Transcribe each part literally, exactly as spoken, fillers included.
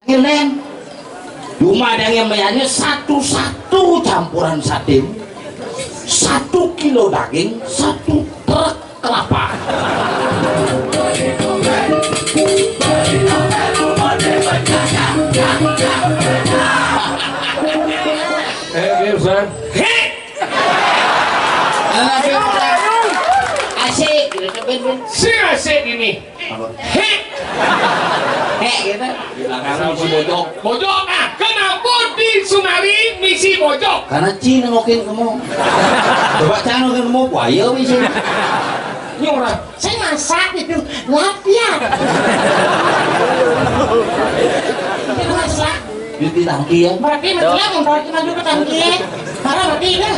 Ilen. Cuma ada yang mayarnya satu-satu campuran satim, satu kilo daging, satu truk kelapa. Eh, Ustaz. Hei! Asik, gitu, Ben, Ben. Si asik ini. Apa? Hek. Hek, gitu. Di belakang misi bojok. Bojok, ah, kenapa di Sunari misi bojok? Karena Ci nengokin kamu. Coba Ci nengokin kamu, buaya misi. Nyurah. Saya masak itu, latihan. Saya masak. Di tangki ya. Berarti menjelang untuk kita juga tangki. Karena berarti itu.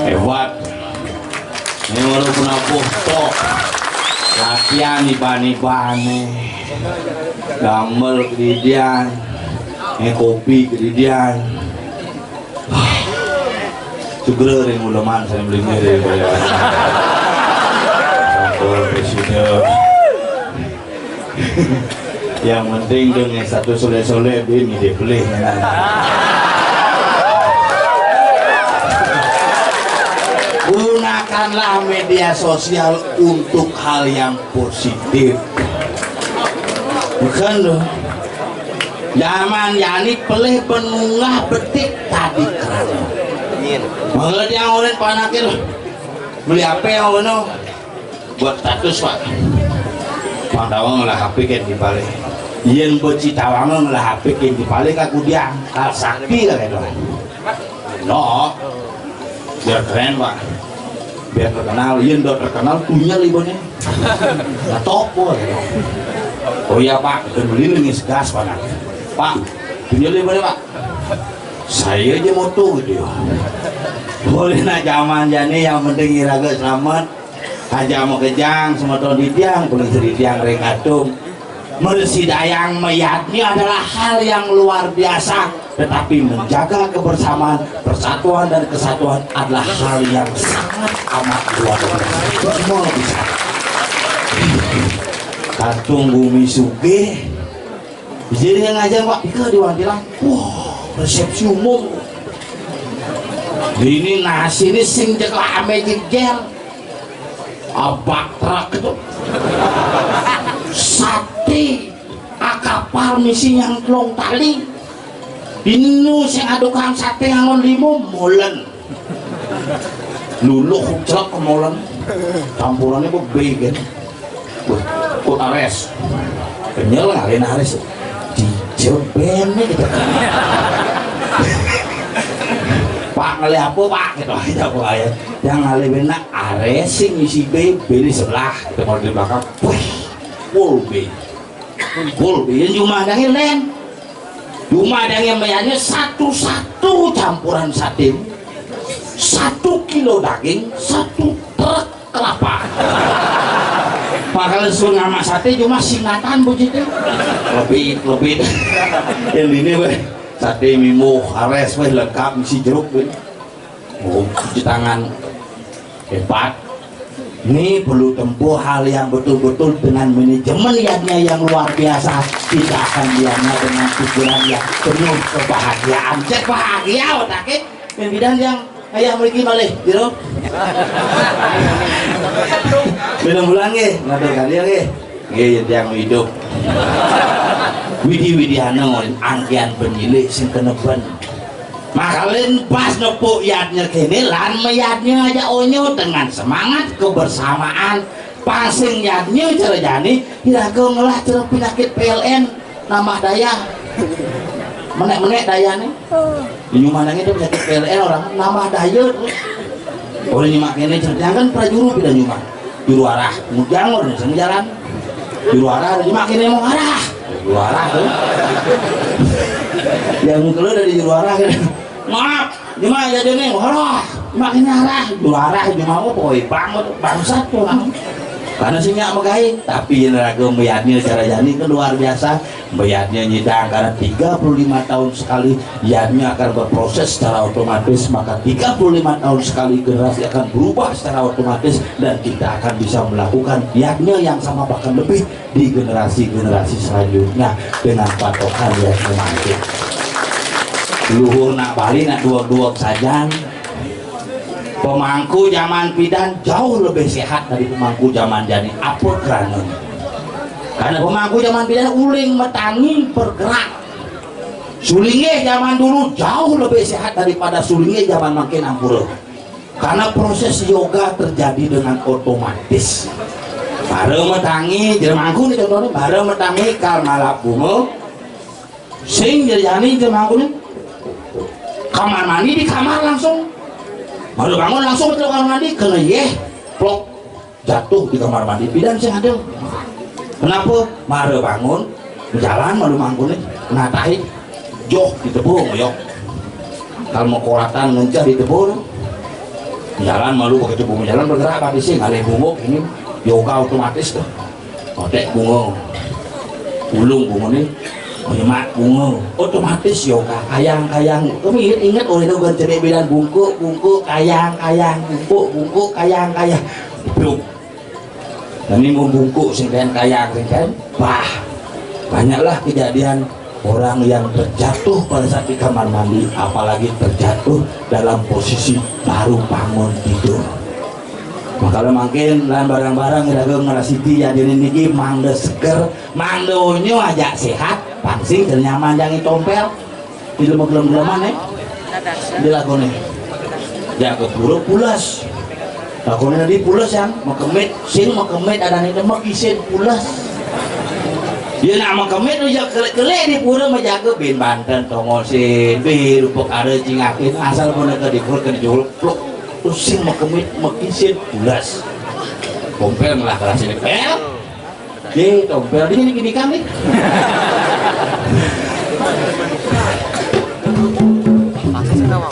Hebat. Ini baru kena tok. Latihan iban-ibané. Gambar kedidian. Ini kopi kedidian. Segera ring uleman saya beli diri. Sampun presiden. Yang penting dengan satu soleh-soleh bin ide pelih. Gunakanlah media sosial untuk hal yang positif. Bukan loh. Zaman yani pelih penunggah betik tadi kerana. Mengerti yang orang panakin loh. Beli apa yang ono? Buat status, Pak. Pang tawang lah H P kan di balik. Yen beci tawang lah H P kan di balik aku dia. Kal sakti kan itu. No. Biar keren, Pak. Biar terkenal. Iya, ndak terkenal, punya libonya. Nggak toko, ya. Oh iya, Pak, itu beli nih gas, Pak. Pak, punya libonya, Pak. Saya aja moto gitu ya. Boleh nak zaman jani, yang penting iraga selamat. Aja mau kejang, semeton di tiang, polisi di tiang, rekatum. Mersidayang mayatnya adalah hal yang luar biasa, tetapi menjaga kebersamaan, persatuan, dan kesatuan adalah hal yang sangat amat luar biasa. Itu semua bisa. Katung bumi sugih. Jadi yang ngajar, Pak, ika di Wantilan. Wah, resepsi umum. Ini nasi ini sing ceklak ame jejer. Abak truk itu. Sate akapal misi yang telung tali. Inu sing adukang sate ngangon limo, molen. Luluh, truk, molen. Campurannya kok bacon. Wah, kok ares. Kenyal ngalih ares. Dijebene gitu. Pak, ngalih apa, Pak? Gitu aja, Pak, ya. Yang ngalih benak ares sing isi B, B di sebelah. Itu kalau di belakang, wih, full B. Full B. Yang cuma ada yang lain. Cuma ada yang bayarnya satu-satu campuran sate. Satu kilo daging, satu truk kelapa. Makanya suruh ngamak sate cuma singatan begitu. Lebih, lebih. Yang ini, weh. Sate mimbo, ares, weh, lengkap, isi jeruk, weh. Oh, cuci tangan. Hebat. Ini perlu tempuh hal yang betul-betul dengan manajemen yadnya yang luar biasa. Tidak akan dianya dengan pikiran yang penuh kebahagiaan. Cek bahagia otaknya. Yang bidan yang ayah mriki malih, jero. Minum pulang nggih, ngatur kalian nggih. Nggih, yang hidup. Widi-widiana angkian penyilik sing keneban. Makalin pas nepuk yadnya kene lan meyadnya aja onyo dengan semangat kebersamaan. Pasing yadnya cara jani, iraga ngelah cara penyakit P L N, nambah daya. Menek-menek daya nih. Di rumah nangis itu penyakit P L N orang nambah daya terus. Oleh nyimak kene cerita kan prajuru pindah rumah. Juru arah, mujang orang sing jalan. Juru arah, nyimak kene mau arah. Juru arah tuh. Yang keluar dari juru arah. Maaf, cuma ya jene, wah, makin arah, dua arah, cuma apa, boy, bangun, bangsat tuh orang. Karena sing nyak megai, tapi yang raga meyadnya cara jani itu luar biasa. Meyadnya nyidang karena tiga puluh lima tahun sekali, yadnya akan berproses secara otomatis, maka tiga puluh lima tahun sekali generasi akan berubah secara otomatis dan kita akan bisa melakukan yadnya yang sama bahkan lebih di generasi-generasi selanjutnya dengan patokan yang memantik. Luhur nak Bali nak dua-dua sajan. Pemangku zaman pidan jauh lebih sehat dari pemangku zaman jani. Apa kerana? Karena pemangku zaman pidan uling metangi bergerak. Sulinge zaman dulu jauh lebih sehat daripada sulinge zaman makin ampura. Karena proses yoga terjadi dengan otomatis. Bara metangi, jero mangku nih contohnya, bara metangi kal malap bunga, sing jero jani jero mangku nih. Kamar mandi di kamar langsung. Baru bangun langsung ke kamar mandi, kena yeh, plok, jatuh di kamar mandi. Pidan sing ada. Kenapa? Bara bangun, jalan malu mangku nih, natahi, joh, di tebung, yok. Kalau mau koratan nguncah di tebung, jalan malu pakai tebung, jalan bergerak, tapi sih ngalih bunguk ini, yoga otomatis tuh. Otek bunga, ulung bunga nih, menyemak bunga, otomatis yoga, kayang-kayang. Kamu ingat, ingat, oh, itu kan cerai bilang bungkuk, bungkuk, kayang, kayang, bungkuk, bungkuk, kayang, kayang. Belum. Dan ini membungkuk sing kan kayang sing kan. Wah, banyaklah kejadian orang yang terjatuh pada saat di kamar mandi, apalagi terjatuh dalam posisi baru bangun tidur. Makanya makin lan barang-barang iraga ngerasiti ya dini niki mangda seger, mangda onyo aja sehat, pangsing nyaman jangan tompel. Di lemah gelem-geleman, eh. Di lakone. Ya, keburu pulas. Lakone tadi pulas, yang makemit, sing makemit ada nih demek isin pulas. Dia nak makemit, lu jak kelek-kelek di pura menjaga bin Banten, Tongosin, bin Rupek, ada cingakin, asal pun ke di pura ke di juluk, pluk. Sing makemit makin sing pulas. Tompél malah keras ini. Eh? Ye, tompél dia ini gini kan nih. Eh, kenapa?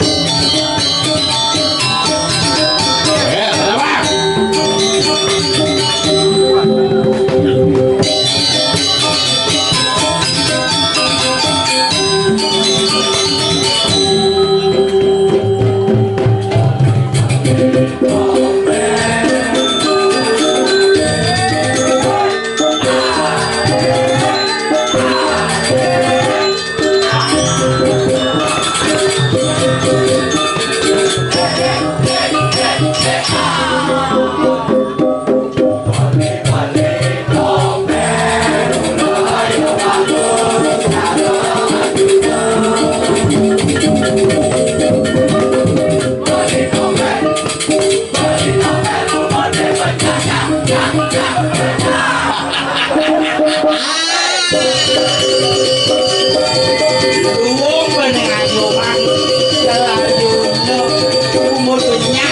Luwung bener ayo, Bang. Kalau ayo, umur punya.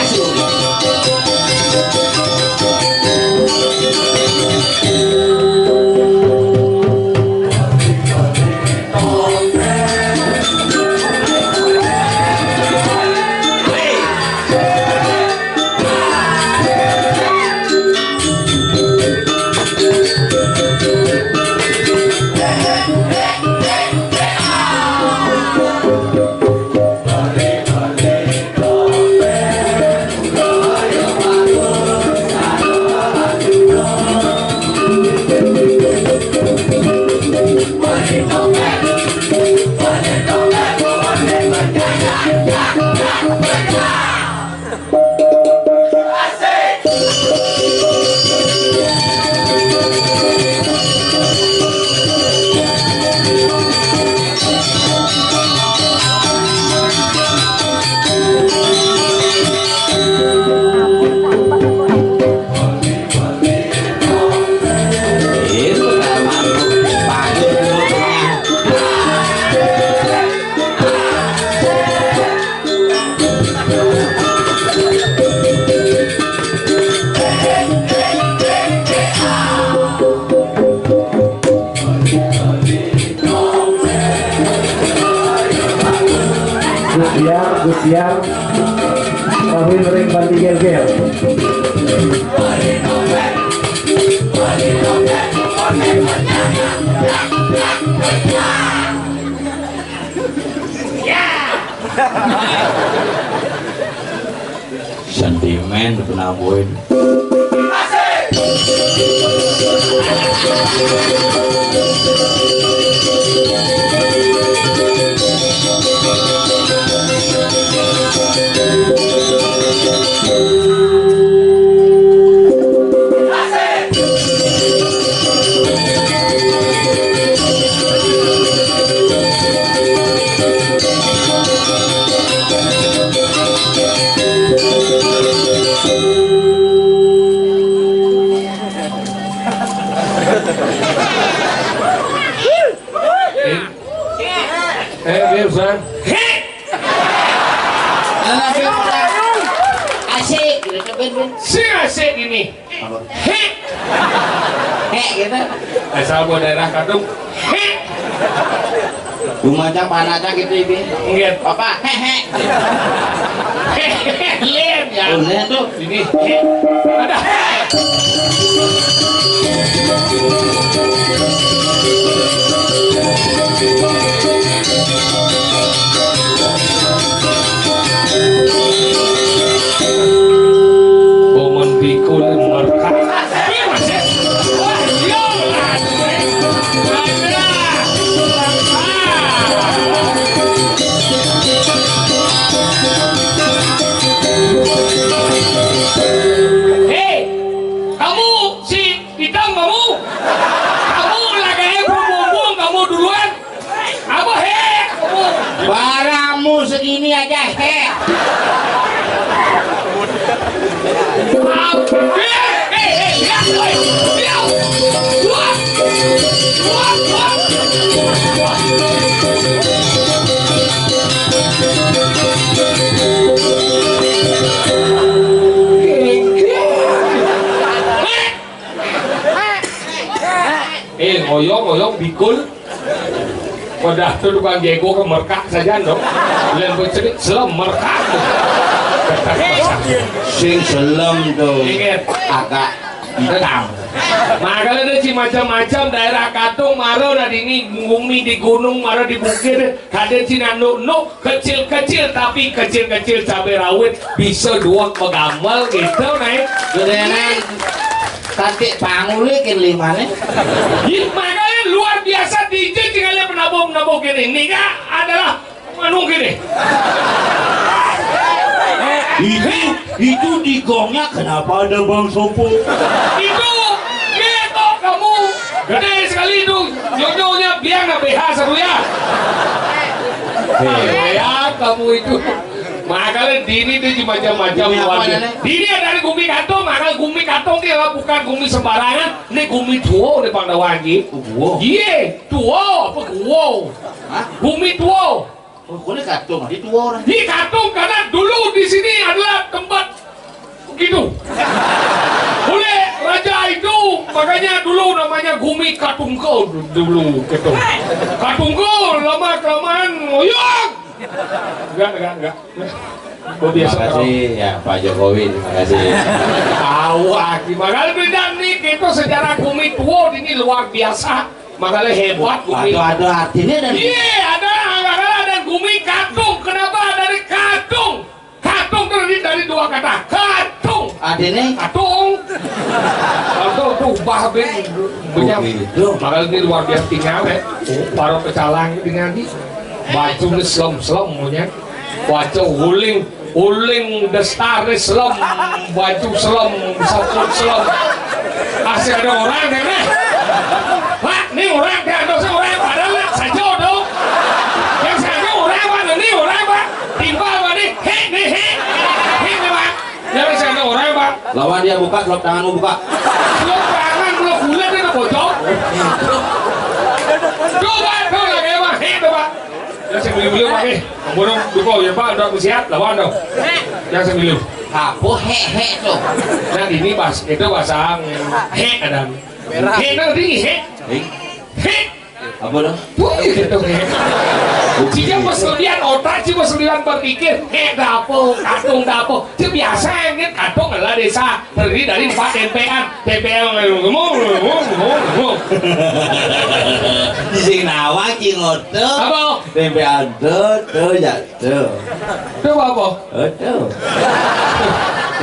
Gusiar, Gusiar, kawin ring Panti Gel-gel. Sentimen penamboin. Eh, Firsa. Asik, gitu, cobain, Ben. Si asik ini. Apa? Hek. Hek gitu. Asal buat daerah Kadung. Hek. Rumahnya mana aja gitu ini. Enggak. Apa? Hehe. Lihat ya. Oh, lihat tuh. Ini. Hek. Ada. Hek. Momen pikul merka. Hei, kamu si Hitam kamu. Kamu lagi bumbung kamu duluan. Apa he? Kamu. Barangmu segini aja he. Hei, hei, hei, lihat, woi. Lihat. Lihat. Lihat, lihat. Tolong bikul. Wadah tuh tukang jego ke merkak saja dong. Lain bercerit selem merkak. Sing selem tuh. Ingat. Agak hitam. Makanya ada si macam-macam daerah Katung, maro ada ini, bumi di gunung, maro di bukit, ada Cina nuk-nuk, kecil-kecil, tapi kecil-kecil cabai rawit bisa dua pegamel gitu, naik. Gedenan. Katik panguli kin limane. Ih, makanya luar biasa, D J tinggalnya penabung-penabung gini. Ini kan adalah anu gini. Itu, itu di gongnya kenapa ada Bang Sopo? Itu, gitu kamu. Gede sekali itu. Nyonyonya biang na B H satu ya. Ya, kamu itu. Makanya dini itu macam-macam. Gumi apa luar biasa. Namanya? Dini ada di gumi Katung, makanya gumi Katung dia bukan gumi sembarangan. Ini gumi tuo di Pandawa, Ji. Oh, guo. Iya, tuo apa guo? Hah? Gumi tuo. Oh, kulit Katung, di tuo orang. Di Katung karena dulu di sini adalah tempat begitu. Oleh raja itu, makanya dulu namanya gumi Katungko dulu gitu. Katungko lama kelamaan ngoyong. Enggak, enggak, enggak. Gua biasa. Terima kasih ya, Pak Jokowi, terima kasih. Awak, gimana lu bilang nih, gitu, sejarah gumi tuo ini luar biasa. Makanya hebat gumi. Ada, ada artinya dan iya, ada, ada, ada gumi Katung. Kenapa dari Katung? Katung terdiri dari dua kata. Katung. Artinya? Katung. Katung tuh bah, ben. Punya. Oh, gitu. Makanya ini luar biasa tinggal, ya. Baru pecalang dengan di baju ini selem-selem punya. Wajah uling, uling destari selem, baju selem, saput selem. Masih ada orang deh, nih. Pak, nih orang, dia ada orang, padahal lah, saja dong. Yang saya ada orang, Pak, ini orang, Pak. Timbal, Pak, nih, hek, nih, hek. Hek, nih, Pak. Yang saya ada orang, Pak. Lawan dia buka, selop tanganmu buka. Selop tangan, selop bulan, dia bocor. Coba, coba, kayak, Pak, hek, tuh, Pak. Yang saya beli-beli, Pak, nih. Ampun, dong, dukung, ya, Pak, udah siap, lawan, dong. Yang saya beli. Apa hek-hek tuh? Nah, ini pas, itu pasang hek ada. Hek, nah, ini hek. Hek. Hek. Apa tuh? Tuh, gitu, hek. Jika perselian otak, jika perselian berpikir, hek, dah apa, katung, dah apa. Itu biasa, kan, katung adalah desa. Terdiri dari empat tempean. Tempean ngomong, ngomong, ngomong, ngomong. Sing nawa ki ngoto. Apa? Tempean do, do, ya, do. Coba apa? Odo.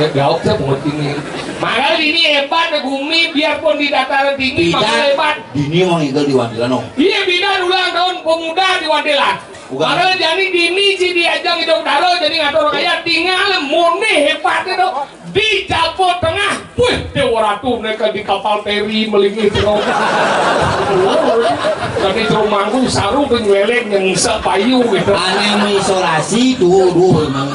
Ya, gauk saya pungut ini. Makanya ini hebat, gumi biarpun di dataran tinggi, makanya hebat. Dini emang itu di Wandilan, oh. Iya, bidan ulang tahun pemuda di Wandilan. Bukan. Makanya jadi dini si diajang hidup daro, jadi ngatur kaya tinggal murni hebatnya tuh. Di Japo Tengah, wih, Dewa Ratu naik di kapal feri melingih terus. Tadi terus manggung saru tuh nyeleleng yang ngisep payu gitu. Ane mengisolasi tuh, duh emang.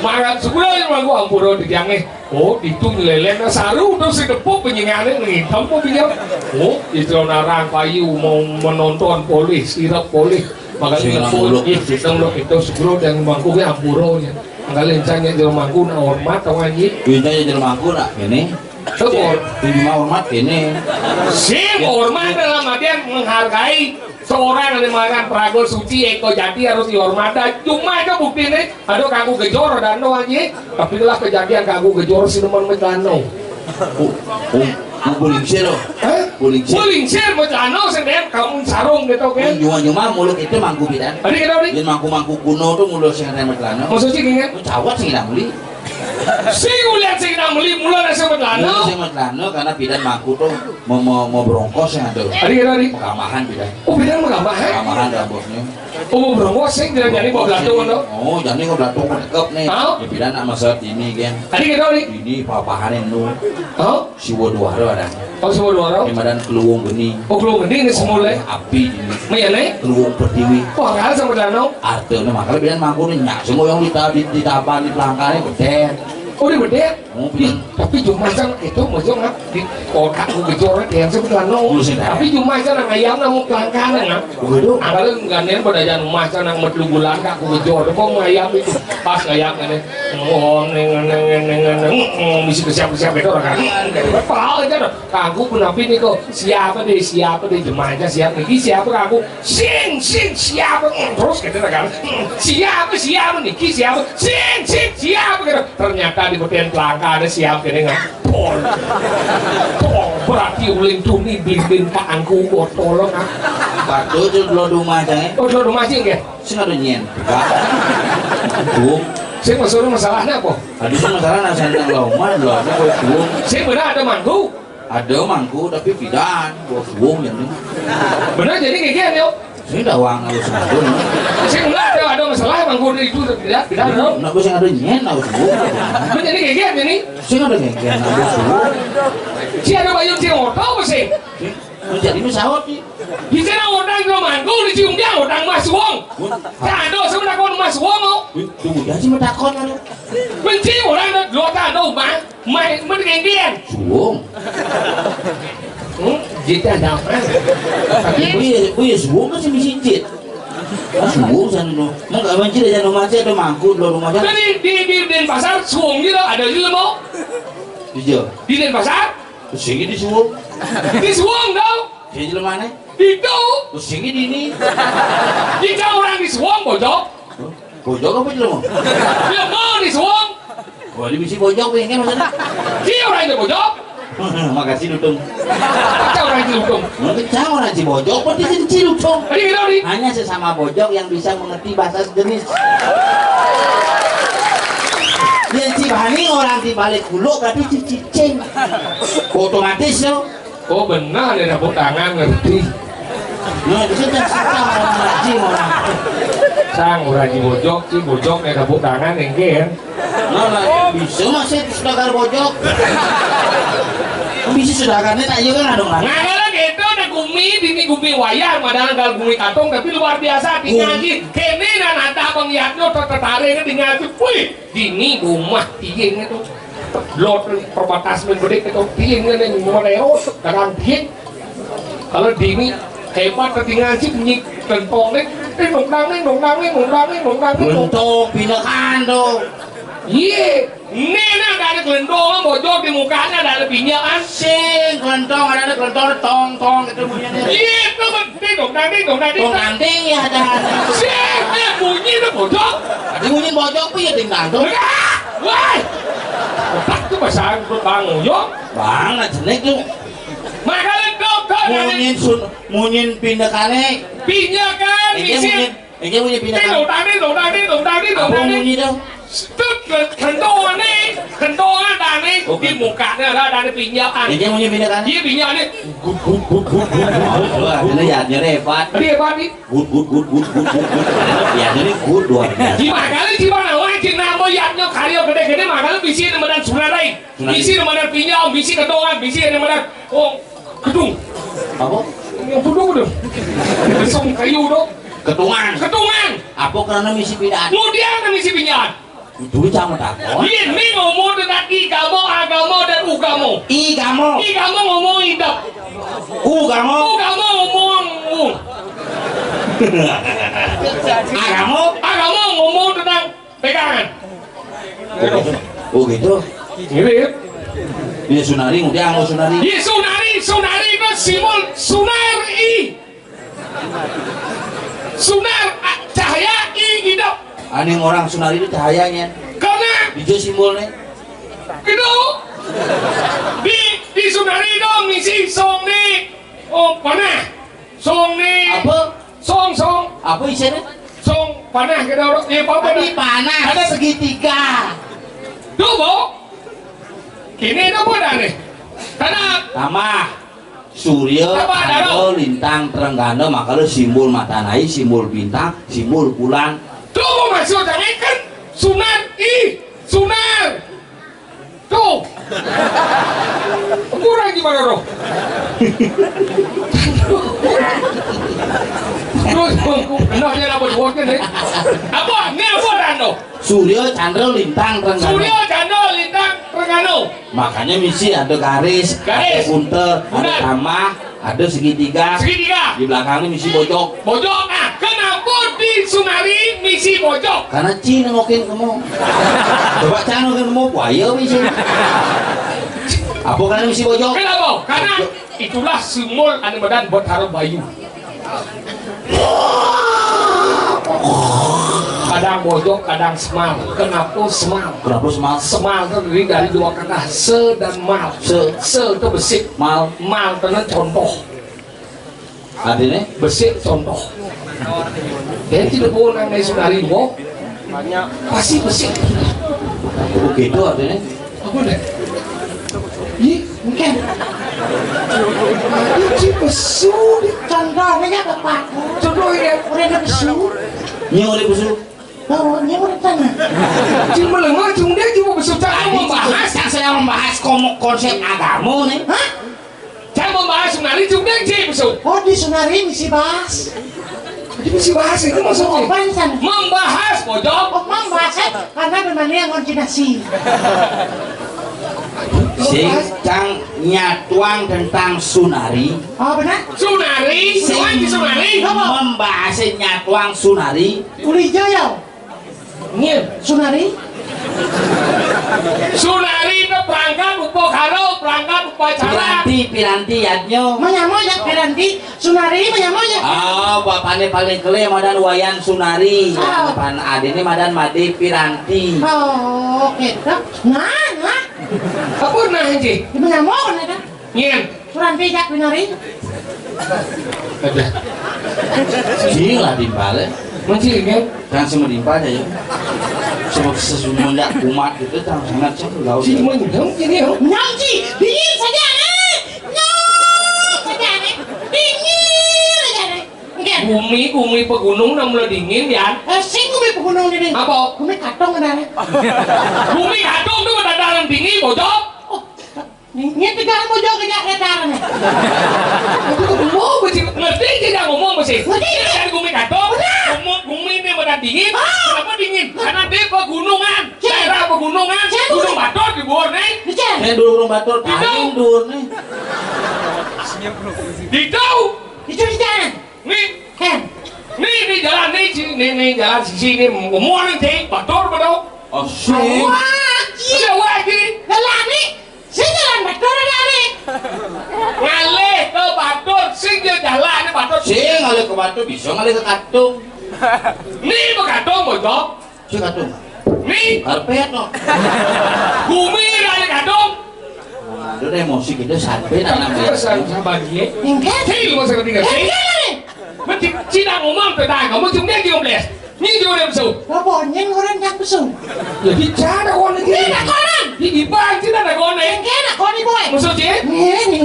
Mangan sebulan manggung ampura di tiangnya. Oh, itu nyeleleng saru tuh si tepuk penyingannya ngitam kok biar. Oh, itu narang payu mau menonton polih, sirap polih. Makanya sing nang muluk. Iya, sing nang muluk itu sebelum yang mangkuknya ampura ya. Makanya lincahnya jelema mangku nak hormat tau ngaji. Lincahnya jelema mangku nak ini. Tuh, hormat ini. Sing hormat dalam artian menghargai seorang yang menghargai prago suci, eko jati harus dihormati. Cuma aja bukti nih, aduh kanggo gejor dan no ngaji. Tapi lah kejadian kanggo gejor si teman metlano. Oh, oh, oh, bulingsir loh. Hah? Bulingsir. Bulingsir, mau celana, sing kamu sarung gitu, kan? Nyuma-nyuma mulut itu mangku bidan. Tadi kita beli. Yang mangku-mangku kuno tuh mulut sing ada celana. Maksudnya gini, kan? Cawat sing nang beli. Sing ulian sing nang beli, mulut sing celana. Mulut sing celana, karena bidan mangku tuh mau, mau, mau berongkos yang ada. Tadi kita beli. Kamahan bidan. Oh, bidan mau kamahan? Kamahan dah bosnya. Oh, mau berongkos sing tidak jadi mau belatung, no? Oh, jadi mau belatung, mau dekep nih. Hah? Ya bidan nak masak ini, kan? Tadi kita beli. Ini papahanin lu. Hah? Siwa Duara ada. Oh, Siwa Duara. Di madan Keluwung Geni. Oh, Keluwung Geni ini semula. Api ini. Mayane? Keluwung Pertiwi. Wah, kalah sama Dano. Artene makanya biar mangkune nyak semua yang dita-, di, ditaban di pelangkane gede. Oh, dia bedek. Oh, ih, tapi cuma sang itu mesti ngap di kotak ku gejor yang sebelah no. Tapi cuma sang ayam namu kelangkaan ngap. Begitu. Angkala gantian pada jangan rumah sana ngemet lu bulan kak ku gejor. Kok ngayam itu pas ngayam ini. Ngong neng neng neng neng neng. Ngong, bisa kesiap-kesiap itu orang kan. Pahal aja dah. Kangku pun napi nih kok. Siapa deh, siapa deh, jemaja siapa nih? Siapa kangku? Sing, sing, siapa? Terus kita kan. Siapa, siapa nih? Siapa? Sing, sing, siapa gitu. Ternyata di beten pelangka ada siapa gini nggak? Pol. Pol. Berarti uling tuni beliin kangku botol nggak? Waduh, itu lo rumah aja ya. Oh, lo rumah sih nggak? Sing ada nyen. Bung. Sing maksudnya masalahnya apa? Aduh, masalah nasi yang lo mah lo ada kue bung. Sing benar ada mangku. Ada mangku tapi pidan, bos bung yang ini. Benar jadi kayak gini yo. Sing dah uang harus ada. Sing enggak ada ada masalah mangku itu tidak tidak ada. Nak bos yang ada nyen harus bung. Benar jadi kayak gini. Sing ada nyen harus bung. Si ada bayun si oto apa sih? Sing menjadi pesawat sih. Di sana orang lo mangku dicium dia orang mas wong. Kado sebenarnya mas wong. Tunggu ya sih mau takon anu. Benci orang lo kado mas. Mai, mending dia. Suwung. Hmm? Jit ada apa? Tapi bu ya, bu ya suwung kan sih misi jit. Ah, suwung sana no. Mau nggak mancing aja no macet ada mangkuk lo rumah sana. Tadi di di Denpasar suwung gitu ada juga mau. Iya. Di Denpasar? Sini di suwung. Di suwung dong. Di mana? Itu. Sini di ini. Jika orang di suwung bojok. Bojok apa jelema? Jelema di suwung. Oh, di bisi bojok ini maksudnya. Dia orang itu bojok. Makasih Lutung. Baca orang itu Lutung. Mungkin saya orang Cibojok, berarti jadi Cilutung. Tadi kita di. Hanya sesama bojok yang bisa mengerti bahasa sejenis. Yang Cibani orang di balik kulo berarti cicing. Otomatis yo. Oh benar ya tepuk tangan ngerti. Nah, itu kan sang orang ngaji orang. Sang orang di bojok sih bojok ya tepuk tangan engke ya. Nah, nah, bisa masih sedagar bojok. Bisa sedagarnya tak iya kan ada nggak? Nah, kalau gitu ada gumi, ini gumi wayar, padahal kalau gumi katong tapi luar biasa tinggal sih. Kene dan ada bang Yatno tertarik tinggal sih. Wih, dini rumah tiang itu. Lot perbatasan gede itu tiang ini mulai dagang tiang. Kalau dini hebat ketinggalan sih bunyi kentong nih, nih dongdang nih, dongdang nih, dongdang nih, dongdang nih. Kentong pindahan dong. Iya, ini nah ada kentong bojok di mukanya ada pinjaan. Sing kentong ada kentong tong tong itu bunyinya. Iya, itu kan ding dongdang ding dongdang ding. Tong anting ya ada. Sing, eh, bunyi itu bojok. Ada bunyi bojok pun ya ding dangdung. Enggak, woi. Otak tuh bahasa angkut bangun yo. Banget jelek tuh. Makanya dokter munyin sun munyin pindah kane. Pindah kan. Ini munyin. Ini punya pinjakan. Dong, dong, dong, dong, dong, dong, dong. Apa munyi dong? Tut, kentongan nih, kentongan tadi. Oh, di mukanya ada, ada pinjakan. Ini punya pinjakan. Dia pinjakan nih. Gut, gut, gut, gut, gut, gut. Wah, ini ya, nyeri hebat. Dia hebat nih. Gut, gut, gut, gut, gut, gut, gut. Ya, ini gut luar biasa. Gimana kali, gimana? Wah, cing namo ya, nyok karyo gede-gede, makanya bisi nemenan sunarai. Bisi nemenan pinjam, bisi kentongan, bisi nemenan. Oh, gedung. Apa? Yang gedung udah. Besong kayu dong. Ketungan. Ketungan. Apa karena misi pindahan? Mudian misi pindahan. Itu sama takon. Ini ngomong tentang igamo, agamo, dan ugamo. Igamo. Igamo ngomong idap. Ugamo. Ugamo ngomong u. Agamo. Agamo ngomong tentang pegangan. Oh gitu. Ini ya. Iya Sunari, udah mau Sunari. Iya Sunari, Sunari itu simbol Sunari. Sunar a- cahaya i idap. Aneh orang Sunari itu cahayanya. Karena di situ simbolnya. Itu di di Sunari itu misi song nih. Oh panah. Song nih. Apa? Song song. Apa isinya? Song panah kita orang. Ya apa apa di panah. Ada segitiga. Tuh bu. Ini itu pun aneh. Tanah. Tambah. Surya, Chandra, Lintang, Trenggana, makanya simbol matanai, simbol bintang, simbol bulan. Tuh maksudnya kan sunar i sunar. Tuh. Kurang gimana roh? Terus enaknya apa dua kan ya? Apa? Ini apa Rando? Surya, Chandra, Lintang, Trenggana. Surya, Chandra, Lintang. Makanya misi ada garis, ada buntel, ada tambah, ada segitiga. Segitiga. Di belakangnya misi bojok. Bojok. Nah, kenapa di Sunari misi bojok? Karena Ci nengokin kamu. Coba Ci nengokin kamu, buaya misi. Apa karena misi bojok? Kenapa? Karena itulah simbol anu badan buat taruh bayu. Kadang bojok, kadang semal. Kenapa semal? Kenapa semal? Semal itu terdiri dari dua kata, se dan mal. Se. Se itu besik. Mal. Mal itu contoh. Artinya? Besik contoh. Jadi tidak boleh nang naik Sunari dua. Pasti besik. Begitu artinya? Apa deh? Ih, mungkin. Ini besu di contohnya apa, Pak? Contohnya. Udah ada besu. Ini udah besu. Oh, ini udah tanah. Cuma lengah, cuma dia cuma besu. Cara membahas, yang saya membahas komok konsep agama nih. Hah? Cara membahas Sunari, cuma dia cuma besu. Oh, di Sunari misi bahas. Jadi misi bahas itu maksudnya? Oh, apaan, San? Membahas, bojok. Oh, membahas, eh? Karena memang yang ngonci nasi. Sing cang nyatuang tentang Sunari. Oh, benar? Sunari, sing Sunari. Membahas nyatuang Sunari. Uli Jaya. Iya. Sunari. Sunari itu perangkat upakara, perangkat upacara. Piranti, piranti yadnya. Menyama ya piranti. Sunari menyama ya. Ah, bapaknya paling kele madan Wayan Sunari. Ah. Pan adene madan Made Piranti. Oh, gitu. Nah, nah. Apa nah, Ji? Menyama kan ada. Nyen. Piranti jak pinari. Ada. Sini lah timpal ya. Masih kan? Kan sama timpal aja ya. Sama sesuatu kumat gitu, tang sangat satu laut. Si menyam sini ya. Menyam, Ci. Dingin saja, nih. Nyam saja, nih. Dingin saja, nih. Nggih. Bumi, bumi pegunung nang mulai dingin, ya. Eh, sing bumi pegunung ini. Apa? Bumi katong ada, nih. Bumi katong tuh ada dalam dingin, bojok. Oh, dingin tegang bojok kejak datar, nih. Aku tuh mau, mesti ngerti aja ngomong, mesti. Ngerti, ngerti. Dari bumi katong, benar. Bumi, bumi ini benar dingin. Ah. Kenapa dingin? Karena dia pegunungan. Cek. Daerah pegunungan. Cek. Gunung Batur di bawah, nih. Cek. Eh, dulu Gunung Batur, Di tahu. Paling dulu, nih. Di tahu. Itu di jalan. Nih. Ken. Nih, nih jalan nih, ci-, nih, nih jalan sisi nih, umur nih, ci, batur, batur. Oh, sih. Wah, ci. Iya, wah, ci. Jalan nih. Sing jalan batur ada nih. Ngalih ke batur, sing dia jalan nih batur. Sing ngalih ke batur, bisa ngalih ke katung. Nih, ke katung, bojok. Sing katung. Nih. Karpet, no. Bumi dari katung. Aduh, emosi kita sampai nanam ya. Sabar, sabar, ye. Enggak. Cil, mau saya tinggal, cil. Enggak, nih. Mesti cina ngomong ke tangga, mau cuma dia ngomong. Ni dia orang besar. Apa? Nyen orang yang besar. Jadi cara orang ni. Ni nak orang. Di iban cina nak orang ni. Enggak, nak orang ni, boy. Maksud cil? Ni, ni.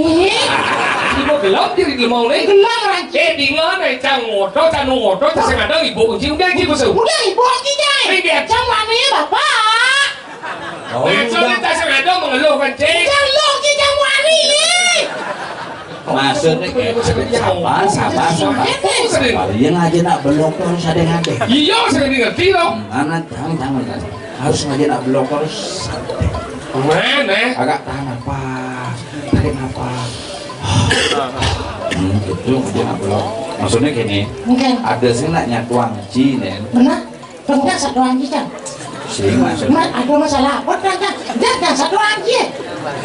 Di bawah gelap, jadi gelap mau ni. Gelap orang. Eh, dengar ni, cang ngodo, cang ngodo, cang sengaja ibu kunci, udah, cil, besar. Udah, ibu kunci, cang. Enggak. Cang mana ya, bapak? Oh, maksudnya tak sengaja mengeluh kan, Cik? Jangan lo, Cik, jangan wani, nih. Maksudnya kayak sabar, sabar, sabar. Sabar, yang aja nak belok terus ada yang ada. Iya, saya ngerti loh. Hmm, anak, jangan, jangan, jangan. Harus ngaji nak belok terus. Mana? Agak tahan napas, tarik napas. Hmm, itu dia nak belok. Maksudnya gini, oke, ada sih nak nyatuan Ci, nih. Benar? Tunggu satu anji, Cang. Sing, maksudnya. Ma-, ada masalah apa, Cang, Cang? Jangan, Cang, satu anji.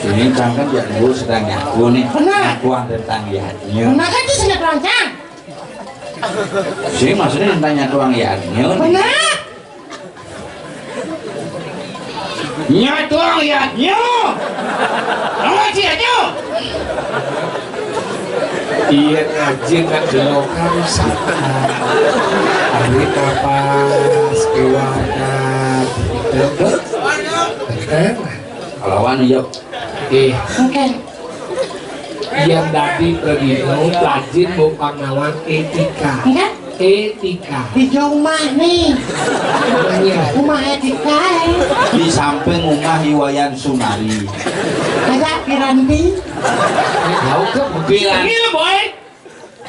Sing, Cang, kan dia dulu sedang nyaku nih. Benar. Nyakuan tentang yadnya. Benar kan, itu sudah tuang, Cang? Sing, maksudnya tentang nyakuan yadnya. Benar. Nyakuan yadnya. Apa sih yadnya? Iya, ngaji nak jelo kan sapa. Ari kapas keluarga gitu. Eh, kalawan iya. Eh, oke. Yang tadi pergi mau pelajin mau pangawan etika. Enggak? Etika. Di rumah nih. Iya. Rumah etika, eh. Di samping rumah Iwayan Sunari. Ada Piranti. Tahu ke? Piranti. Ini, boy.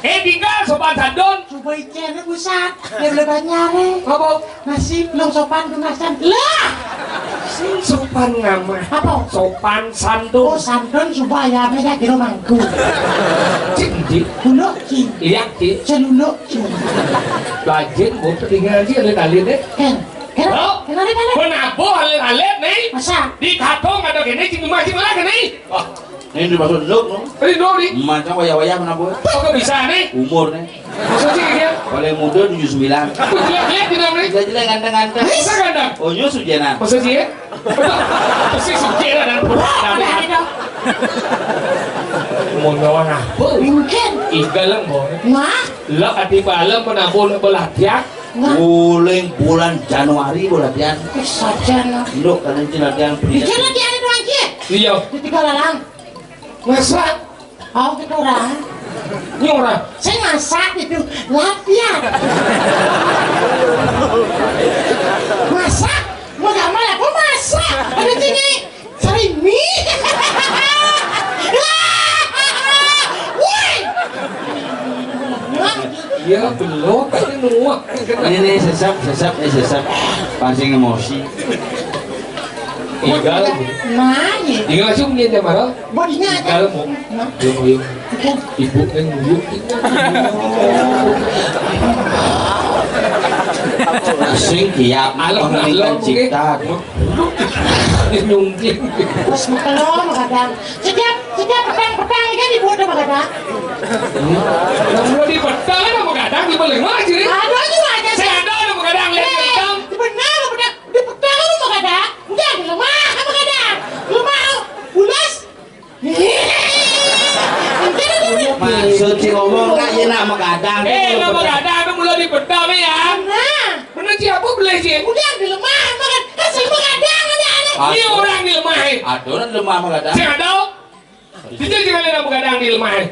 Eh, tinggal sopan santun. Coba icén, Pusat. Ya, boleh banyak, eh. Apa? Nasi belum sopan, kemasan. Lah! Sopan ngamah. Apa? Sopan santun. Oh, santun supaya beda di rumahku. Cik, cik. Buluk, cik. Lihat, cik. Celuluk, cik. Lajin, bu, ketinggalan, cik, alit-alit, eh. Ken, ken, oh, ken, alit-alit. Kenapa alit-alit, nih? Masa? Di katong ada gini, cik, rumah, cik, malah gini. Wah. Ini dimaksud enduk, no? Ini enduk, nih. Macam wayah-wayah mana, Bu? Oh, kok bisa, nih? Umur, nih. Masa sih, ya? Paling muda tujuh sembilan. Aku jelek-jelek, tidak, nih. Jelek-jelek, ganteng-ganteng. Masa ganteng? Oh, nyo sujenan. Masa sih, ya? Masa sih sujenan dan Wah, udah, udah. Mau ngawang apa? Mungkin. Igal lang, Bu. Wah. Lah, ati malam, menabur, belatihan. Wah. Uling bulan Januari, belatihan. Eh, saja, no. Enduk, kalian latihan. Di jalan di hari doang, Ki. Iya. Di tiga lalang. Masa? Oh, kita orang. Ini orang. Saya masak itu. Latihan. Masak? Mau gambar apa masak? Ada sini. Sari mi. Woi. Ya, belum. Tadi nuak. Ini nih, sesep, sesep, nih, sesep. Pancing emosi. Igal. Nah, iya. Igal langsung dia, dia marah. Bodinya aja. Igal, mau. Nah. Yuk, yuk. Oke. Ibu kan dulu. Asing kiap. Alam, pengerikan alam, cipta. Oke. Dia nyungkling. Terus makan lo, makan. Setiap, setiap petang-petang kan ibu ada makan. Yang udah di petang, ada makan, di belengah, jadi. Ada juga aja. Saya ada, ada makan, lihat di petang. Benar, benar. Di petang lu magadang? Udah, di lemah, apa gadang? Lemah, pulas. Maksud si ngomong, nak, ya, nak magadang. Eh, nak magadang, tu mula di petang, ya. Nah. Bener si apa beli, si? Udah, di lemah, makan. Kan sering magadang, ada, ada. Ini orang di lemah, eh. Ada orang di lemah magadang. Si ada? Sijil sing ada begadang di lemah, eh.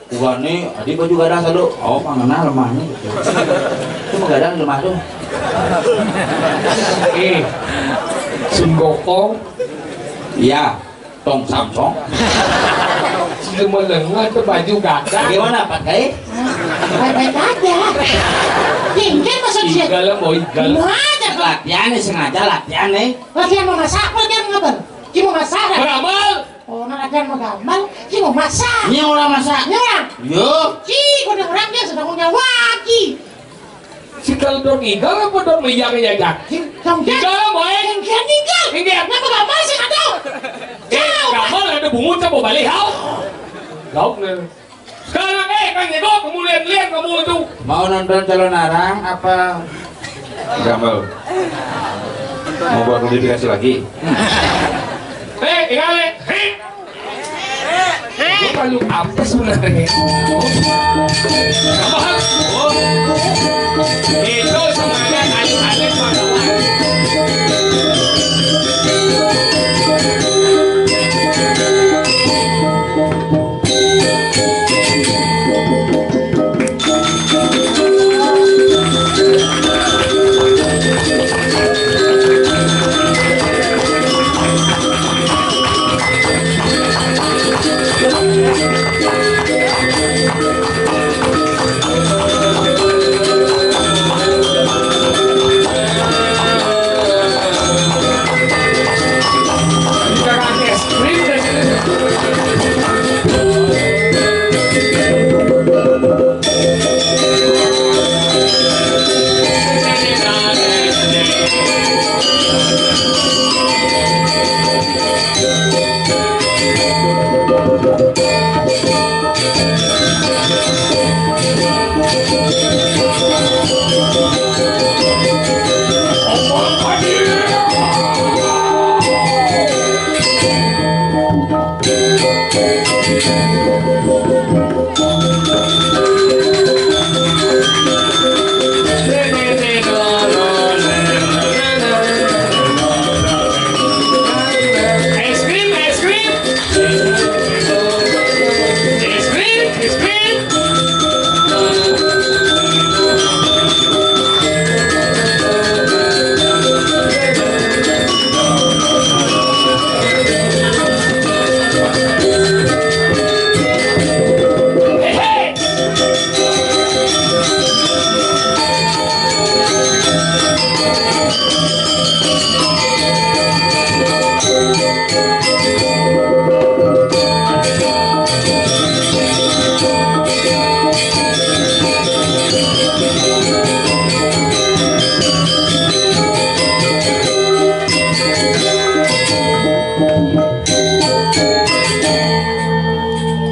Bukan nih, adi baju gadang selalu. Oh, mangena lemahnya. Itu begadang di lemah tuh. Eh, sing gokong. Iya, tong samsong. Sing melengah tuh baju gadang. Bagaimana, Pak Kai? Baik-baik aja. Tinggal maksud dia. Igal, boy, igal. Nah, latihan nih, sengaja latihan nih. Latihan memasak, latihan ngapa? Cuma masak, kan? Beramal. Oh, nak ada yang magambar, si mau masak. Ini orang masak. Ini orang. Yo. Si, kau orang dia sedang punya waki. Si kalau don igal apa don meyang ya, Jack? Si, dong, Jack. Igal, boy. Yang dia igal. Yang dia. Kenapa gambar sih, kata? Eh, gambar ada bungut, coba balik, hau. Lauk, nih. Sekarang, eh, Kang Jenggot, kamu lihat-lihat kamu itu. Mau nonton calon arang apa? Enggak mau. Mau buat modifikasi lagi? Eh, tinggal, eh. Hei. Lu malu apa sebenarnya? Apa? Oh. Itu sebenarnya alis-alis malu.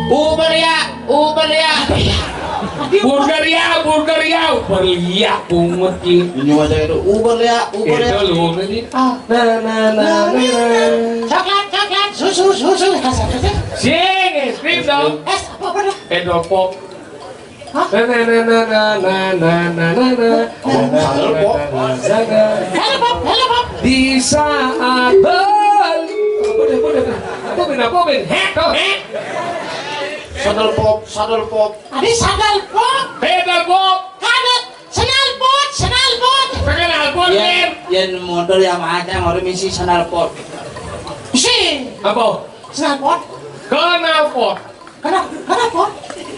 Uber ya, Uber ya. Burger ya, burger ya, Uber ya, pungut ya. Ini wajah itu, Uber ya, Uber ya. Itu lu ini. Ah. Nah, nah, nah, nah, nah. Coklat, coklat, susu, susu. Sing, es krim dong. Es apa, apa dong? Cendol pop. Hah? Na, na, na, na, na, na, na, na, na, na. Ngomong sandal pop. Na, na, na, na, na. Hello, Pop. Hello, Pop. Di saat beli. Apa deh, apa deh? Apa ben, apa ben? Heh, tuh, heh. Sandal pop, sandal pop. Adi sandal pop. Pedal pop. Kadet. Sandal pop, sandal pop. Sandal pop, ya, men. Yang motor Yamaha, yang orang misi sandal pop. Si. Apa? Sandal pop. Kenal pop. Kenapa? Kenapa?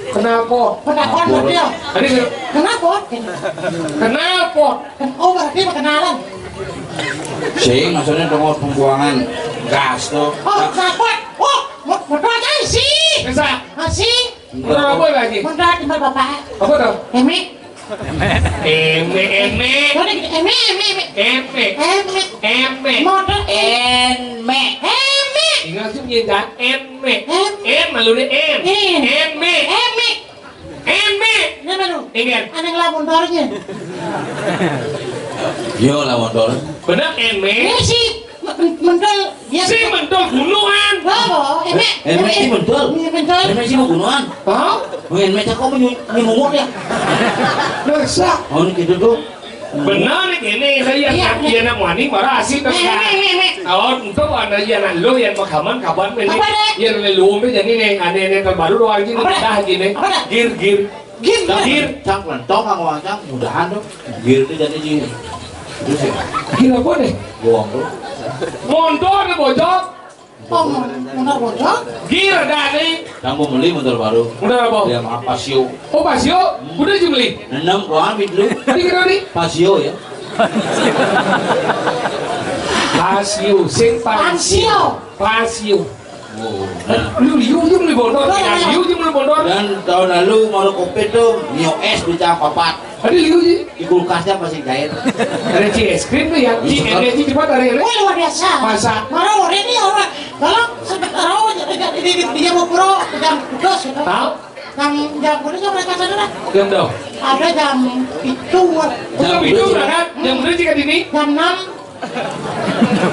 Kenapa? Kenapa dia? Tadi kenapa? Kenapa? Oh, berarti perkenalan. Sing, maksudnya dong pembuangan gas tuh. Oh, kenapa? Oh, mau mau aja sih. Bisa. Masih. Kenapa lagi? Mau timbal bapak. Apa tuh? Emi. Eme, eme. Eme, eme, eme. Eme. Eme. Eme. Motor eme. Eme. Eme. Ingat sih, punya jangan eme. Em. Em, malu deh, em. Em. Eme. Eme. Eme. Ini apa lu? Ingat. Aneh ngelamun dornya. Yo, lawan dor. Bener, eme. Ini sih. Men- mental dia. Si mental gunungan. Apa? Emek. Emek si mental. Iya, mental. Emek si gunungan. Hah? Weh, emek cakok menyu- nyemumut ya. Masa? Oh, ini gitu tuh. Benar nih, ini saya. Iya, iya. Yang wani marah asik kan. Emek, emek, emek. Oh, untuk anda yang lu yang makaman kapan ini? Apa, Dek? Yang lu jadi nih, aneh-aneh terbaru doang sih, apa, Dek? Dah gini. Apa, Dek? Gir, gir. Gir. Cang, gir. Cang, lentong sama Wang Cang, mudahan tuh. Gir itu jadi gini. Terus ya. Gir apa nih? Bohong tuh. Motor nih, bocor. Oh, motor bocor? Gir dah nih. Cang mau beli motor baru. Motor apa? Ya, maaf, Pasio. Oh, Pasio? Hmm. Udah sih beli? Enam, gua ambil dulu. Tadi kenapa nih? Pasio ya. Pasio, sing Pasio. Pasio. Pasio. Oh, nah. Lu liu aja beli bondor, oh, ya, liu aja beli bondor. Dan tahun lalu mau covid tuh, Nio S beli papat. Ada liu aja. Di kulkasnya masih jahit. Ada ci es krim tuh ya, ci, iya, energi cepat hari ini. Oh, luar biasa. Masa? Marah orang ini orang. Kalau sebentar, oh, di, di, di, di, di Jayapura, jam dua belas gitu. Tahu? Jam, jam berapa sih mereka sana, dah? Jam berapa? Ada jam pitu. Jam pitu berangkat? Jam berapa sih, Kak Dini? Jam enam.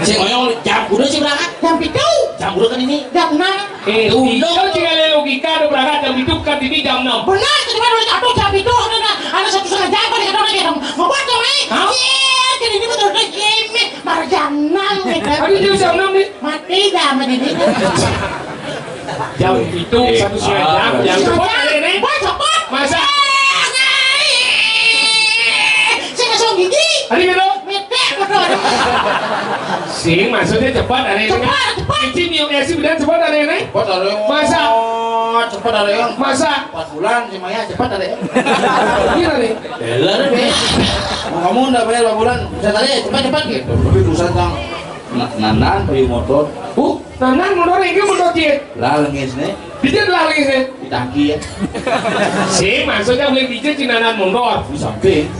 Sing oyong jam kudu sih berangkat? Jam pitu. Jam kudu kan ini? Jam enam. Eh, tunggu. Pitu sih kali logika ada berangkat jam pitu kan ini jam enam. Benar, itu cuma dua satu jam pitu, ada, ada satu setengah jam, ada satu lagi jam. Mau buat dong, eh? Hah? Iya, jadi ini betul, udah, iya, ini, baru jam enam, gitu. Aduh, jam enam nih. Mati dah sama Dini. Jam pitu, eh, satu setengah jam, ah, jam cepat hari ini. Wah, cepat. Masa? Sing langsung gigi. Hari gitu? Mepet, betul. Sing, maksudnya cepat hari ini. Cepat, cepat. Kecil nyium esi bilang cepat hari ini. Cepat hari ini. Masa? Cepat hari ini. Masa? Empat bulan, si Maya cepat hari ini. Gila nih. Beler nih. Mau kamu ndak bayar dua bulan? Bisa tadi, cepat, cepat gitu. Tapi urusan tang na- nanan beli motor. Uh, nanan motor ini motor dia. Lah, lengis nih. Dia lah lengis nih. Di tangki ya. Si, maksudnya beli dia di nanan motor. Di samping.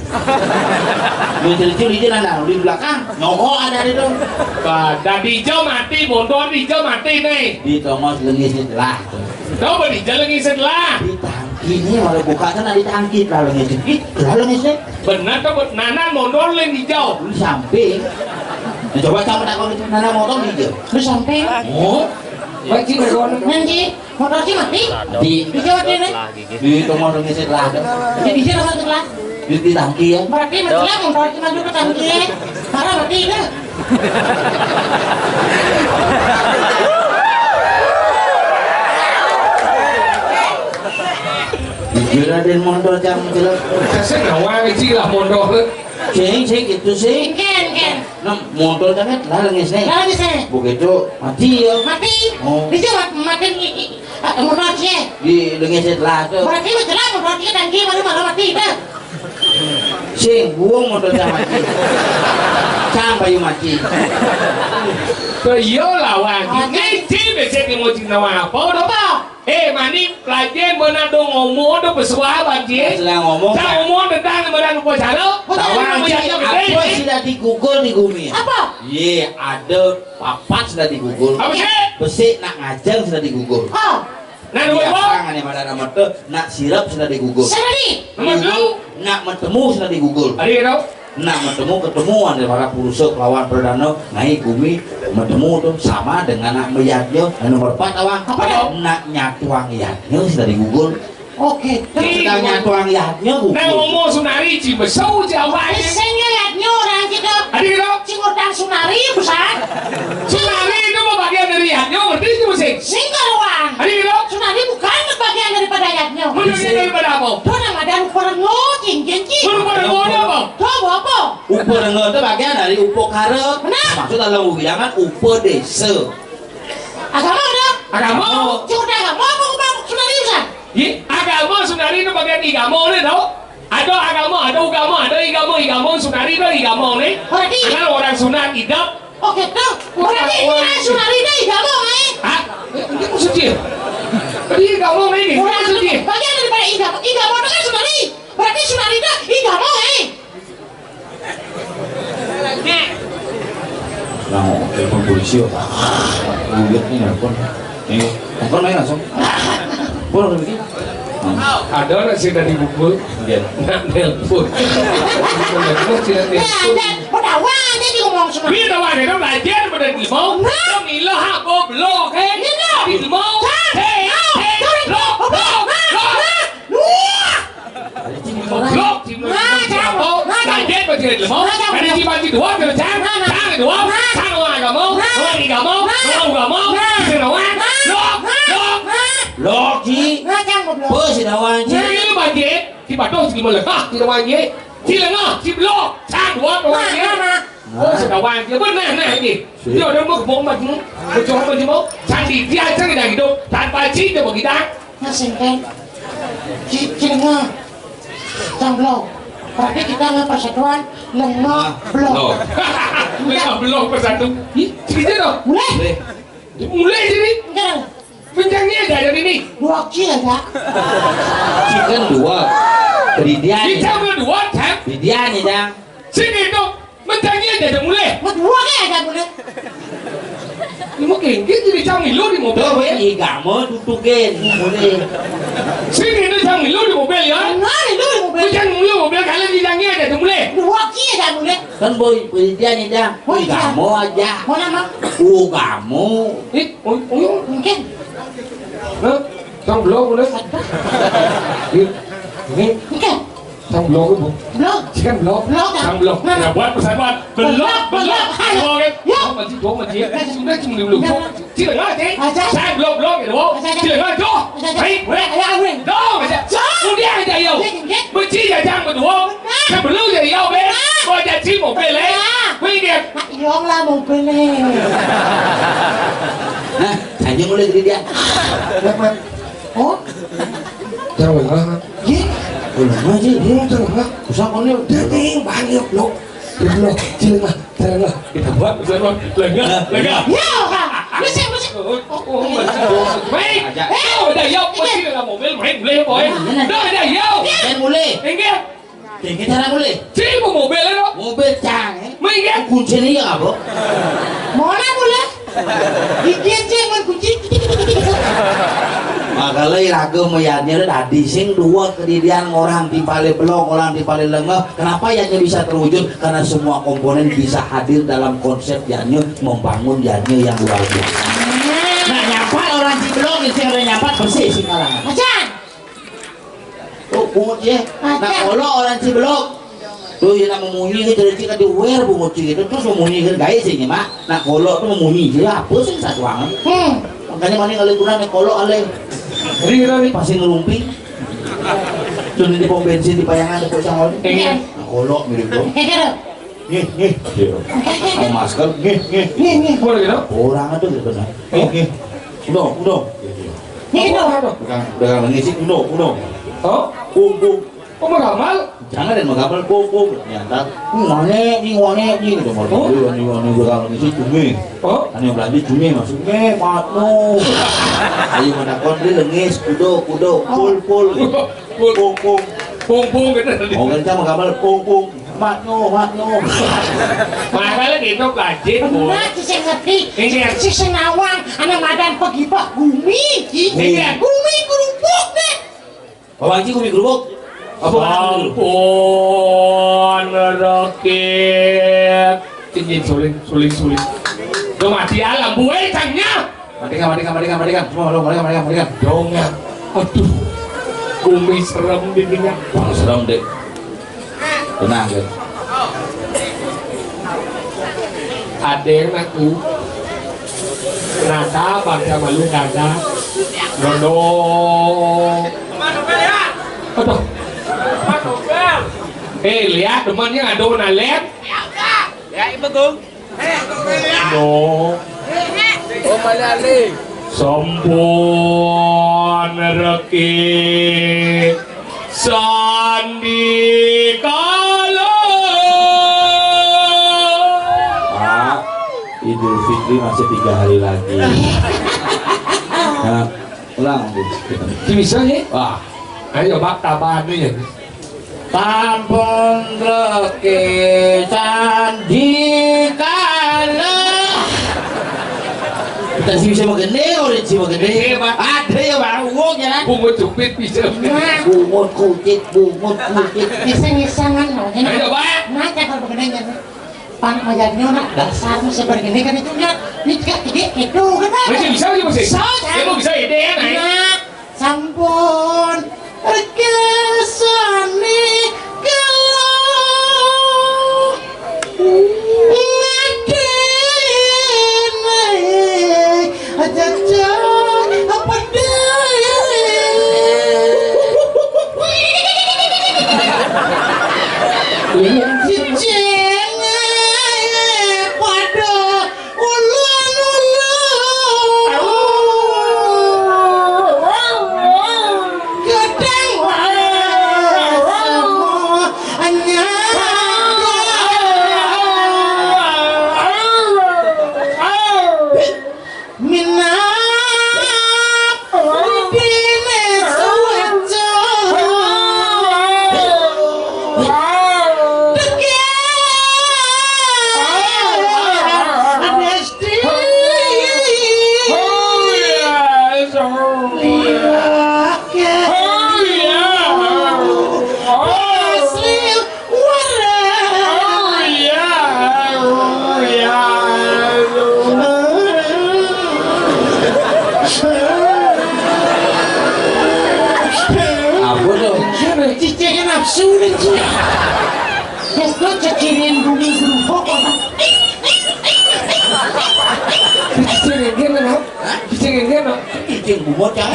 Beli kecil di nanan, di belakang. Nyoho ada di dong. Bah, dah di hijau mati, motor di hijau mati nih. Di tongos lengis nih lah. Coba di jalan lengis lah. Di tangki nih, kalau buka kan ada di tangki, lah lengis nih. Ih, lah lengis nih. Benar tuh, nanan motor lain hijau. Di samping. Nah, coba sama takut itu nanan motor hijau. Di samping. Oh. Baik sih, berkono. Nanti motor sih mati. Di, di Jawa Timur. Di tongos lengis lah. Di, di Jawa Timur. Di, di tangki ya. Berarti masalah motor sih maju ke tangki ya. Parah berarti itu. Jujur ada motor jam jelek. Kasih nawa sih lah motor. Sing, sing gitu sih. Ken, ken. Nah, motor kan lah lengis nih. Lah lengis nih. Begitu mati ya. Mati. Oh. Bisa mat- mati i- i- ah, motor sih. Di lengis lah tuh. Berarti masalah motor sih tangki baru malah mati dah. Sing, buang motor sama mati. Sampai mati. Ke iya lah wah. Mati. Ini sih besok mau cina apa? Apa? Eh, mani pelajen benar dong ngomong dong pesuah banci. Sedang ngomong. Sedang ngomong tentang benar upacara. Tawang cai, apa sing dadi gugul di gumi? Apa? Yé, ada papat sing dadi gugul. Apa sih? Besik nak ngajeng sing dadi gugul. Oh. Nah, dua, dua. Biasa ngene pada nama teh, nak sirep sing dadi gugul. Sing dadi? Nomor telu. Nak metemu sing dadi gugul. Adi, gitu. Nak metemu ketemuan dari para purusa kelawan pradana, ngai gumi metemu tuh sama dengan nak meyadnya. Nah, nomor empat, tawang. Apa? Nak nyatuang yadnya sing dadi gugul. Oke, sedang nyatuang yadnya, Bu. Nang ngomong sunari, ci besau, ci awai. Sing yadnya orang kita. Adi, gitu. Ci ngutang sunari, busan. Sunari itu mau bagian dari yadnya, ngerti itu, Bu, sing? Sing karuan. Adi, gitu. Sunari bukan bagian daripada yadnya. Bagian daripada apa? Tuh, nang ada rupa rengo, cincin, ci. Rupa rengo ada apa? Tuh, apa? Upa rengo itu bagian dari upa kara. Benar. Maksud dalam ubilangan upa desa. Agama ada? Agama. Cuma ada agama apa, apa sunari, busan? Ih, agama sunari itu bagian igama, boleh tahu? Ada agama, ada ugama, ada igama, igama sunari itu igama, nih. Berarti karena orang sunat idap. Oke, tuh. Berarti ini orang sunari itu igama, nih. Ah, ini maksudnya? Tadi igama, nih, ini maksudnya? Bagian daripada igama, igama itu kan sunari. Berarti sunari itu igama, nih. Nah, telepon polisi apa? Lihat nih, telepon. Nih, telepon aja langsung. Telepon langsung begini. Ada orang sih tadi pukul. Iya. Nak telepon. Telepon, sih, telepon. Nah, dan pedawa aja diomong semua. Iya, tahu ada, kan belajar pada di mau. Nah. Kami lah, ha, goblok, hei. Iya. Di mau. Nah. Hei, hei, blok, blok, blok. Blok, blok. Nah, cang. Nah, cang. Nah, cang. Ada cibati dua, ada cang. Nah, nah. Cang dua, nah. Cang dua agama, nah. Dua agama, nah. Dua agama, nah. Sing dawang. Nah. Blok, nah. Blok. Nah. Blok, ci. Nah, cang, goblok. Bos, sing dawang, ci. Nah, ini bagi, ci patuh, ci malah. Hah, sing dawang, ci. Ci lengah, ci blok. Cang dua, dawang, ci. Nah, nah, nah. Oh, sing dawang, ci. Benar, nah, ini. Sip. Dia udah mau, mau, mau, mau, mau, mau. Cang di, dia cang dah hidup. Tanpa ci, dia mau kita. Nah, sing kan. Ci, ci lengah. Cang blok. Berarti kita nggak persatuan, lengah blok. Blok. Lengah blok persatu. Ih, cerita dong. Mulai. Mulai. Mulai sini. Enggak. Kencangnya aja dari ini. Dua ci aja. Ci kan dua. Beridian. Kita berdua, kan? Beridian, ya. Sini dong. Kencangnya aja mulai. Berdua aja mulai. Ini mau kengkit jadi cang milu di mobil. Tuh, weh, igama tutukin. Mulai. Sini itu cang milu di mobil, ya. Nah, itu di mobil. Cang milu mobil, kalian bilangnya ada tuh mulai. Dua ci aja mulai. Kan boy, boy dia nih, dah. Boy dia. Igama aja. Mau nama? Ugama. Ih, oh, oh, mungkin. Hah? Cang belum, mulai. Ada. Ini. Mungkin. Cang blok, Bu. Blok. Cang blok. Blok, ya. Cang blok. Nah. Ya, buat pesan, buat. Blok, blok, blok. Blok, blok. Ayo. Blok, ya. Ya. Blok, Pak Ji, blok, Pak Ji. Ya. Sudah, cuma dulu. Ya. Cang blok, blok, gitu. Aja. Cang blok, blok, gitu. Aja, aja. Cang blok, blok. Ayo, ayo, ayo. Blok, aja. Cang. Udah aja, yo. Ya, ya. Benci ya, Cang, berdua. Nah. Sebelum ya, yo, be. Nah. Kau aja, Ci, mobil, eh. Nah. Wih, dia. Nah, iya lah, mobil, eh. Nah, saya mulai gede dia. Oh? Jangan lah. Ye? Ulah mah, Ji. Hmm, jangan lah. Usah kono. Daging banyak, Blok. Blok, cilik lah, jangan lah. Kita buat, buat, buat. Lengah, lengah. Ya, Kak. Musik, musik. Oh, oh, oh, baik. Eh, udah, yuk, pasti dalam mobil, main mulai, boy. Udah, udah, yuk. Main mulai. Minggir. Dene cara mulih. Sing mobil lho. Mobil cang, eh. Minggir. Kuncine ya apa? Mana mulih? Iki sing mun kunci. Makanya raga mayatnya tadi sing dua kedidian orang timpale belong, orang timpale lengeh. Kenapa yanya bisa terwujud? Karena semua komponen bisa hadir dalam konsep yanya membangun yanya yang luar biasa. Nah, nyampat orang Ciblong, sing ada nyampat bersih sing kalangan. Macan. Tuh, bungut ya. Nah, kalau orang Ciblok. Tuh, ya, nak memunyi ke, jadi kan diwer bungut gitu. Terus memunyi kan, guys, ini, Mak. Nah, kalau tuh memunyi, jadi apa sih satu angan? Hmm. Makanya mana kalau kurang nih, kalau ale. Jadi kita nih pasti ngerumpi. Tuh, di pom bensin di Payangan, di Pocang, oli. Iya. Nah, kalau mirip tuh. Iya, iya. Nih, nih. Iya. Mau masker, nih, nih. Nih, nih. Boleh gitu? Orang itu gitu, benar. Nih, nih. Udah, udah. Nih, udah. Udah, udah ngisi, udah, udah. Hah? Kung, kung. Oh, meramal? Jangan dan meramal, kung, kung. Ternyata, ngone, nih, ngone, nih. Udah mau dulu, nih, ngone, udah ngisi, cumi. Hah? Ane belanja cumi, masuk, nih, patmu. Ayo, mana kon, beli lengis, kudo, kudo, pul, pul. Pul. Kung, kung. Kung, kung, gitu. Mau kencang meramal, kung, kung. Mat no, mat no. Makanya gitu, Pak Jin, Bu. Benar, sing ngerti. Iya. Sing nawang, anak madan pegibah gumi, Ji. Iya. Gumi kerupuk deh. Bawa Ji gumi kerupuk. Apa? Sampun rekit. Cincin suling, suling, suling. Udah mati alam, buai cangnya. Matikan, matikan, matikan, matikan. Semua, semua, matikan, matikan, matikan. Dongan. Aduh. Umi serem di dunia. Wah, serem, Dek. Tenang, Dek. Ada yang ngaku. Nada, bangsa malu nada. Nono. Aduh. Eh, lihat temannya ada nalet. Ya, Ibu Gung. No. Oh, Mali Ali. Sampun reki sandikala. Pak, Idul Fitri masih tiga hari lagi. Nah, ulang. Bisa nih? Wah. Ayo, Pak, tambahan nih. Tampung reki sandikala. Kita sih bisa begini, orang sih begini. Iya, Pak. Ada ya, Pak, uang ya. Bungut jepit bisa. Bungut kucit, bungut kucit. Iseng-isengan loh. Ayo, Pak. Nah, kalau begini ya. Pan mayatnya nak dasar mesti begini kan itu ya. Ini tiga tiga itu kan. Bisa, bisa, bisa. Bisa, kan? Ya, bisa ide ya, Nay. Nah, sampun rekesane kelo ngadene aja apa deh. Cicing padha ulun-ulun. Gedeng wae semuanya. Minap dine suwejo. Deke. Adi Esti. Liwake. Asli. Apa tuh? Cicingnya nafsu nih, Ci. Terus gue cecirin bumi gerubuk, apa? Cicing yang gimana? Hah? Cicing yang gimana? Cicing bungut, ya.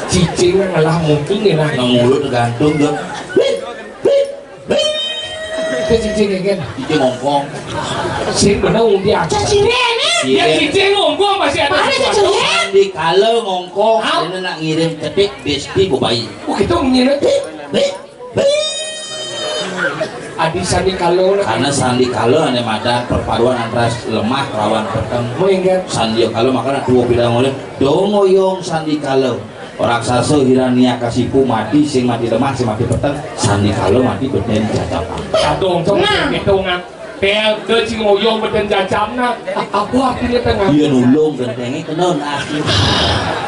Cicing yang ngalah mungkin, ya, nah. Nang mulut gantung, tuh. Cicing, cicing, kan? Cicing ngongkong. Sing bener wong dia. Cicing ini. Ya, cicing ngongkong masih ada. Ada sesuatu. Cicing. Sandikala ngongkong. Hah? Ini nak ngirim cetik, besti, bobai. Oh, gitu ngirim. Bih, bih, bih. Adi sandikala. Karena sandikala ane madan perpaduan antara lemah lawan peteng. Mau ingat. Sandikala makanya dua bilang oleh dongoyong sandikala. Raksasa Hiranyakasipu mati, sing mati lemah, sing mati peteng, sandikala mati beden jajam. Aduh, untung nah. Hitungan. Pel, ke cing oyong beden jajam, nah. Apa artinya tengah? Dia nulung gentengnya kena nasi.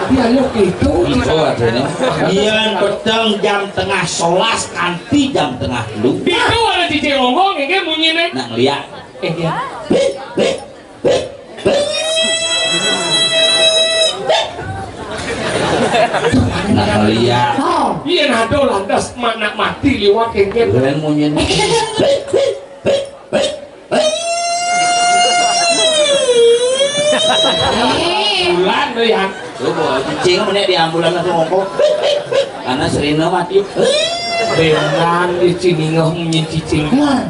Dia lo itu. Itu artinya. Dia peteng jam tengah solas, kanti jam tengah lu. Itu ada cicing ngongkong, ini munyinya. Nak ngeliat. Eh, dia. Bih, bih. Nah, lihat. Iya, nado lantas ma-, nak mati liwat kengken. Keren munyin. Bulan tuh ya. Coba cicing menek di ambulan langsung ngomong. Karena serina mati. Dengan di sini ngomong munyin cicing. Nah.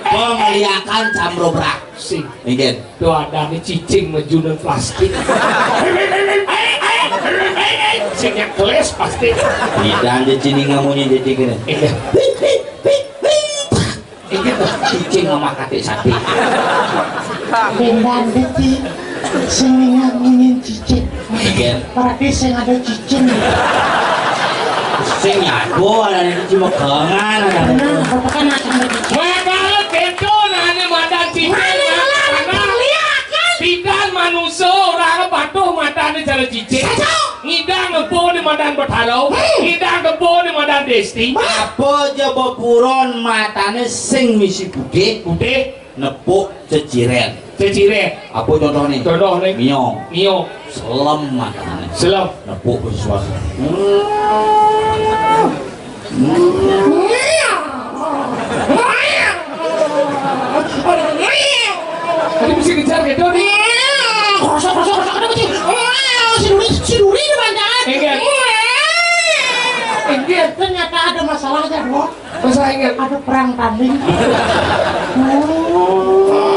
Pemeliakan camrobrak. Sing. Mungkin. Tuh ada nih cicing majunan plastik. Sing yang keles pasti. Tidak ada cicing ngamunyi cicing ini. Iya. Iya tuh, cicing sama kate sapi. Bendan deh, Ci. Sing ngamunyi cicing. Mungkin. Berarti sing ada cicing. Nyago ada di cuma kengan ada. Nah, apa kan macam begitu? Makanya keto nane madan cicing. Mana malah anak karena lihat kan? Pidan manusa orang patuh matane cara cicing. Saja. Ngidang ngepo di madan Betara. Hmm. Ngidang ngepo di madan Desti. Apa aja beburon matane sing misi putih. Putih. Nepuk ceciren. Ceciren. Apa contohne? Contohne? Mio. Mio. Selem matane. Selem. Nepuk sesuatu. Tadi mesti kejar gitu nih. Krosok, krosok, krosok, ada kucing. Si Duri, si Duri di mana? Enggak. Enggak. Ternyata ada masalahnya, Dok. Masa ingat? Ada perang tanding.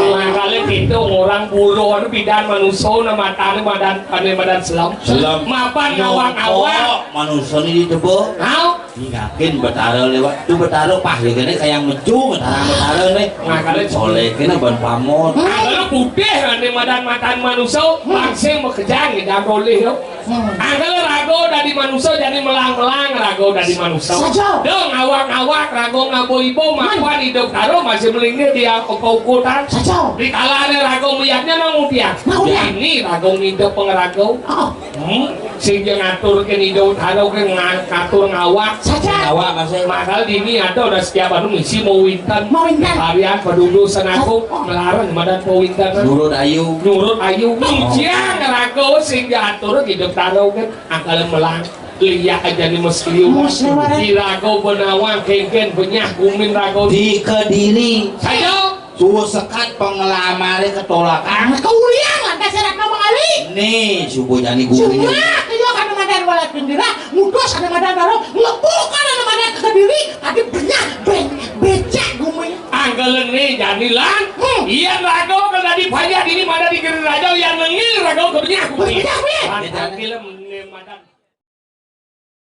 Nah, kalau gitu orang buru anu pidan manusa na matane madan, ane madan selem. Selem. Mapan ngawak-ngawak. Nyongkok, manusa ni ditebak. Hah? Ingakin Betara lewat. Tu Betara pah ya kene kayang mecu Betara, Betara ni. Nah, kalau oleh kena ban pamot. Nah, kalau putih ane madan matan manusa, langsung makejang ngidang oleh tu. Hmm. Angkala raga dadi manusa jani melang-melang raga dadi manusa. Saja. Dong awak-awak raga ngabo ibo mapan idup karo masih melinggih di uko-uko tan. Saja. Di kalane raga meyaknya nang udian. Nang udian. Ini raga ngidup pengeraga. Ah. Hmm. Sing dia ngatur ke idup karo ke nga-, ngatur ngawak. Saja. Ngawak masih. Makal dini ada udah setiap anu misi mau winten. Mau winten. Harian pedudu senaku. Saja. Melarang madan mau winten. Nurut ayu. Nurut ayu. Oh. Mujiang raga sing diatur hidup karo ke angkal melang. Liak aja ni mesliu. Mesliu, Raden. Di raga benawang kengken benyah gumin raga. Di Kediri. Saja. Suruh sekat pengelamare ketolakan. Nah, keuliang lantas saya datang mengali. Nih, subuh jani gumin. Semua kaya kada madan wala gembira, mutus kada madan baru, ngebuka kada madan ke Kediri, tadi benyah, ben-, becak gumin. Angkal ni jani lan. Hmm. Iya raga kada dipayah dini madan di Kediri raja, yang nengil raga kebenyah gumin. Benyah, Bin. Angkal ni madan.